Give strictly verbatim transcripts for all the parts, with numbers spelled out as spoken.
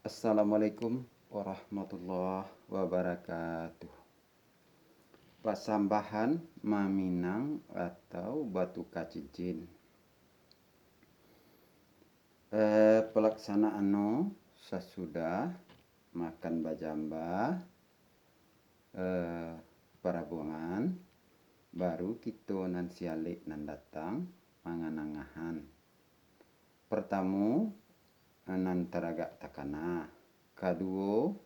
Assalamualaikum warahmatullahi wabarakatuh. Pasambahan maminang atau batuka cincin. Eh, palaksanaannyo sasudah makan bajamba, eh, parabuangan, baru kito nan sialek nan datang manganangahan. Partamo, nan taragak takana. Kaduo,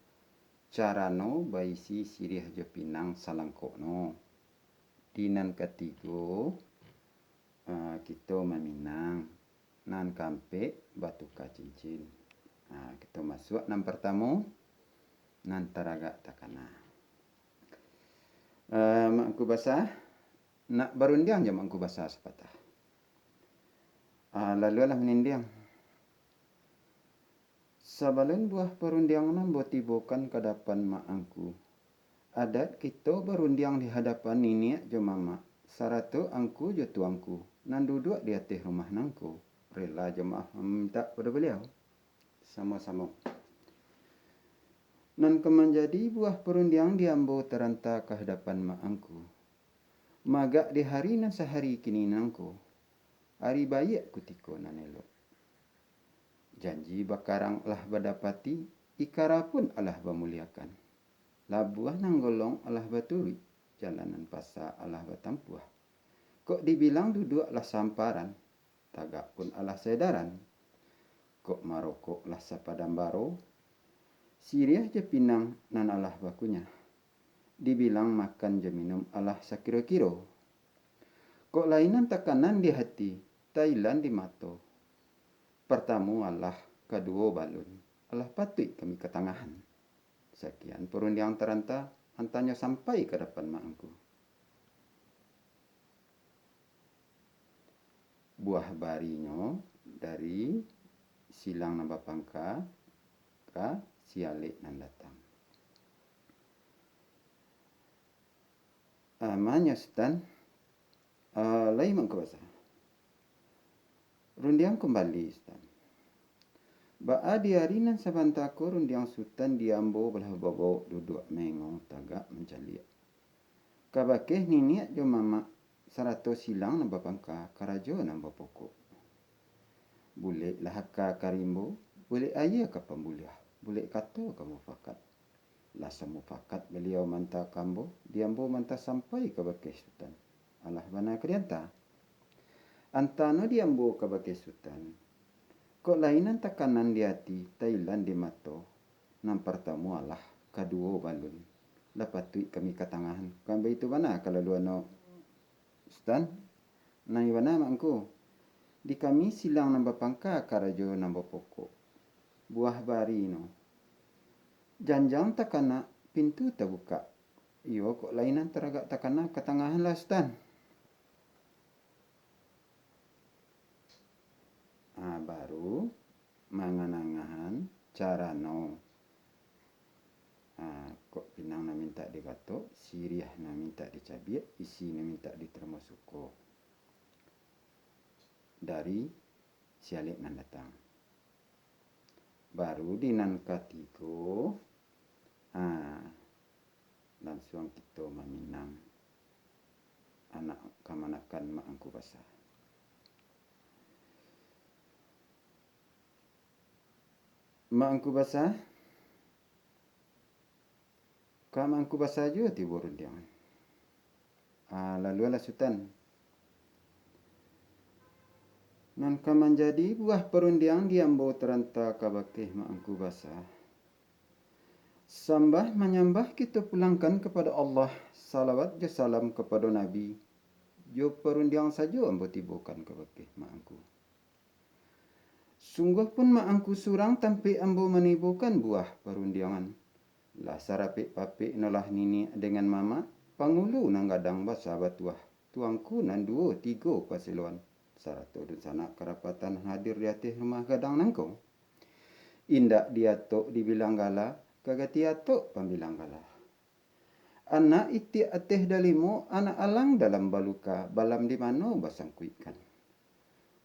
carano baisi siriah jo pinang salangkokno. Di nan katigo, eh, kito maminang. Nan kaampek, batuka cincin. Nah, kito masuak nan partamo, nan taragak takana. Eh, Mak Angku Basa, nak barundiang jo Mak Angku Basa sapatah. Ah, lalu lah manindiang. Sabalun buah parundiangan ambo tibokan ka dapan Mak Angku, adat kito barundiang di hadapan niniak jo mamak, sarato angku jo tuangku, nan duduak di ateh rumah nangko, rela jo maaf mamintak pado baliau. Samo-samo. Nan ka manjadi buah parundiang di ambo taranta ka hadapan Mak Angku. Magak di hari nan sahari kini nangko, ari baiak kutiko nan elok. Janji bakarang alah badapati, ikara pun alah bamuliakan. Labuah nan golong alah baturuik, jalan nan pasa alah batampuah. Kok dibilang duduak lah samparan, tagak pun alah saedaran. Kok marokok lah sapadam baro, siriah jo pinang nan alah bakunyah. Dibilang makan jo minum alah sakiro-kiro. Kok lai nan takanan di hati, tailan di mato. Partamo alah, kaduo balun, alah patuik kami katangahan. Sakian parundiang taranta, antanyo sampai ka dapan Mak Angku. Buah barinyo dari silang nan bapangka ka sialek nan datang. Amanyo Sutan, ah, lai Mak Angku Basa. Rundiang kumbali, Sutan. Baa di ari nan sabanta ko rundiang Sutan di ambo balah babawok duduak mengo tagak mancaliak. Kabakeh niniak jo mamak, sarato silang nan bapangka karajo nan bapokok. Bulek lah aka ka rimbo, bulek aia ka pambuliah, bulek kato ka mufakat. Lah samufakat baliau manta ka ambo, di ambo manta sampai kabakeh Sutan. Alah bana ka dianta. Antano di ambo kabakeh Sutan. Kok lai nan takanan di ati, tailan di mato. Nan partamo alah, kaduo balun. Lah patuik kami katangahan. Kan baitu bana kalaluan no, Sutan? Nan bana, Mak Angku. Di kami silang nan bapangka karajo nan bapokok. Buah bari no. Janjang takanak, pintu tabukak. Iyo, kok lai nan taragak takana katangahan lah, Sutan. Ah, baru manganangahan carano. Ah, kok pinang nan mintak digatok, siriah nan mintak dicabiak, isi nan mintak diterimo suko. Dari sialek nan datang. Baru di nan katigo, ah, lansuang kito maminang anak kamanakan Mak Angku Basa. Mak Angku Basa, ka Mak Angku Basa juo tibo rundiang. Ah, lalulah Sutan. Nan ka manjadi buah parundiang di ambo taranta kabakeh Mak Angku Basa. Sambah manyambah kito pulangkan kapado Allah, salawat jo salam kapado Nabi, jo parundiang sajo ambo tibokan kabakeh Mak Angku. Sungguah pun Mak Angku surang tampek ambo manibokan buah parundiangan. Lah sarapek-papek no lah niniak dengan mamak, pangulu nan gadang basa batuah, tuangku nan duo tigo pasiloan, sarato dunsanak karapatan hadir di ateh rumah gadang nangko. Indak diatok dibilang gala, ka gati atok pambilang gala. Anak itiak ateh dalimo, anak alang dalam baluka, balam di mano basangkuikkan.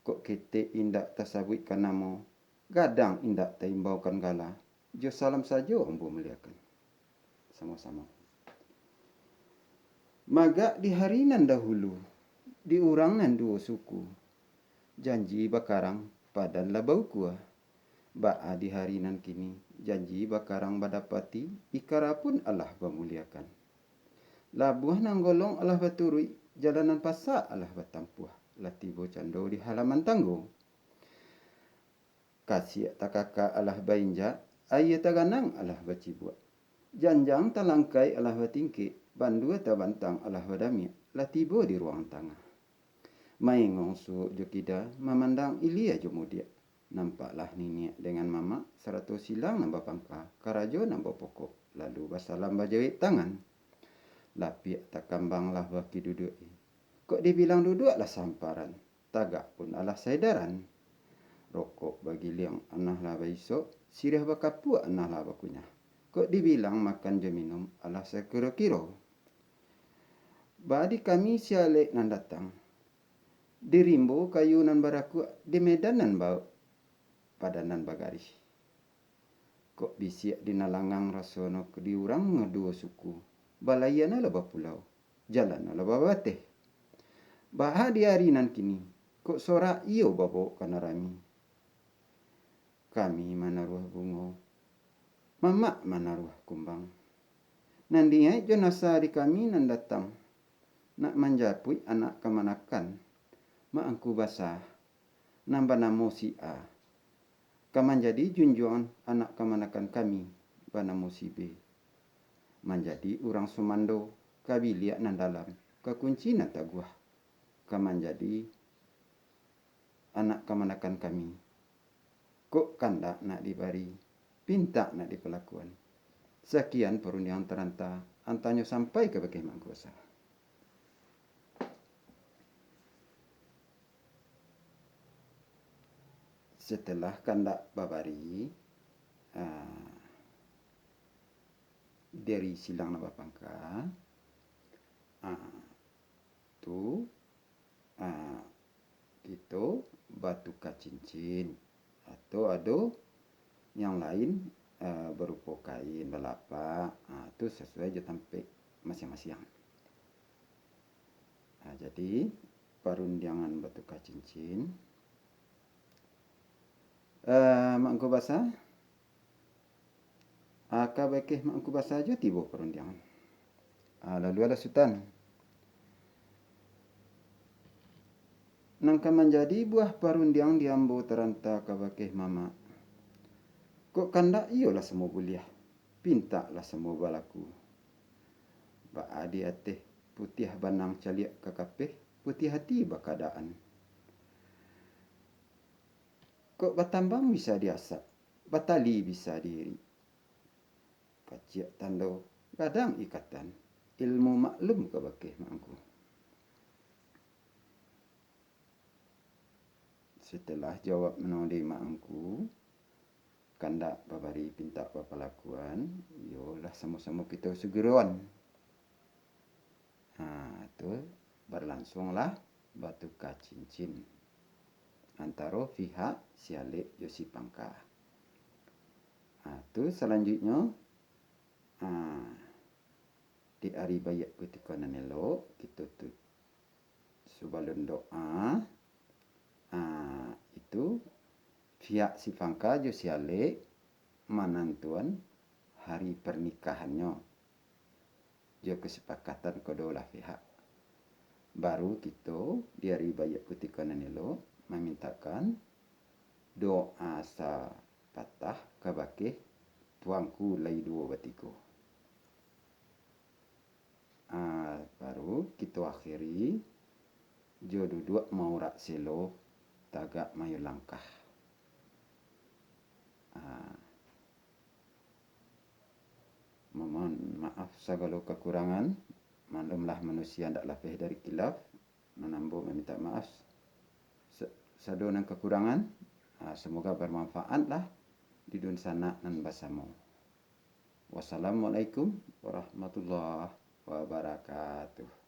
Kok ketek indak tasabuikkan namo, gadang indak taimbaukan gala, jo salam sajo ambo muliakan. Samo-samo. Magak di hari nan dahulu, di urang nan duo suku, janji bakarang padan lah baukua. Baa di hari nan kini, janji bakarang badapati, ikara pun alah bamuliakan. Labuah nan golong alah baturuik, jalan nan pasak alah batampuah, lah tibo cando di halaman tanggo. Kasiak takakak alah bainjak, aia taganang alah bacibuak. Janjang talangkai alah batingkek, bandua tabantang alah badamiak, lah tibo di ruang tangah. Maengong suok jo kida, mamandang ilia jo mudiak. Nampaklah niniak dengan mamak, sarato silang nan bapangka, karajo nan bapokok, lalu basalam bajawek tangan. Lapiak takambang lah bakiduduak-i. Kok dibilang duduak lah samparan, tagak pun alah saedaran. Rokok bagiliang anah lah baisok, siriah bakapuak anah lah bakunyah. Kok dibilang makan jo minum alah sakiro-kiro. Baa di kami si alek nan datang, di rimbo kayu nan barakuak, di medan nan bauk, padan nan bagarih. Kok bisiak di nalangang, rasono di urang duo suku, balayia lah bapulau, jalan lah babateh. Baa di ari nan kini, kok sorak iyo babawok ka nan rami. Kami manaruah bungo, mamak manaruah kumbang. Nan niaik jo nasa di kami nan datang, nak manjapuik anak kamanakan, Mak Angku Basa, nan banamo si A, ka manjadi junjuangan anak kamanakan kami banamo si B. Manjadi urang sumando, ka biliak nan dalam, ka kunci nan taguah, ka manjadi anak kamanakan kami. Kok kandak nak dibari, pintak nak dipalakuan. Sakian parundiangan taranta, antanyo sampai kabakeh Mak Angku Basa. Setelah kandak babari, ah, dari silang nan bapangka, ah, tu, ah, kito batuka cincin, atau ado yang lain, ah, barupo kain, balapak, ah, tu sasuai jo tampek masiang-masiang. Ah, jadi, parundiangan batuka cincin, ah, Mak Angku Basa, ah, kabakeh Mak Angku Basa jo tibo parundiangan. Ah, lalu alah Sutan, nan ka manjadi buah parundiang di ambo taranta kabakeh mamak. Kok kandak iyolah samo buliah, pintaklah samo balaku. Baa di ateh putiah banang caliak ka kapeh, putiah ati bakadaan. Kok batambang bisa diasak, batali bisa diirik. Kaciak tando, gadang ikatan, ilmu maklum kabakeh Mak Angku. Setelah jawab mano di Mak Angku, kandak babari pintak bapalakuan, iyolah samo-samo kito sugiroan. Ha, tu barlangsunglah batuka cincin antaro pihak si alek jo si pangka. Ha, tu salanjuiknyo, ha, di ari baiak kutiko nan elok, kito tu sabalun doa, ah, itu pihak si pangka jo si alek manantuan hari parnikahannyo jo kasapakatan kaduo balah pihak. Baru kito di ari baiak kutiko nan elok mamintakan doa sapatah kabakeh tuangku lai duo batiko. Ah, baru kito akhiri jo duduak maurak selo, tagak mayo langkah. Ah, mamohon maaf sagalo kakurangan, maklumlah manusia ndak lapeh dari kilaf, nan ambo mamintak maaf sa-, sado nan kakurangan. Ah, samoga barmanfaatlah di dunsanak nan basamo. Wassalamualaikum warahmatullahi wabarakatuh.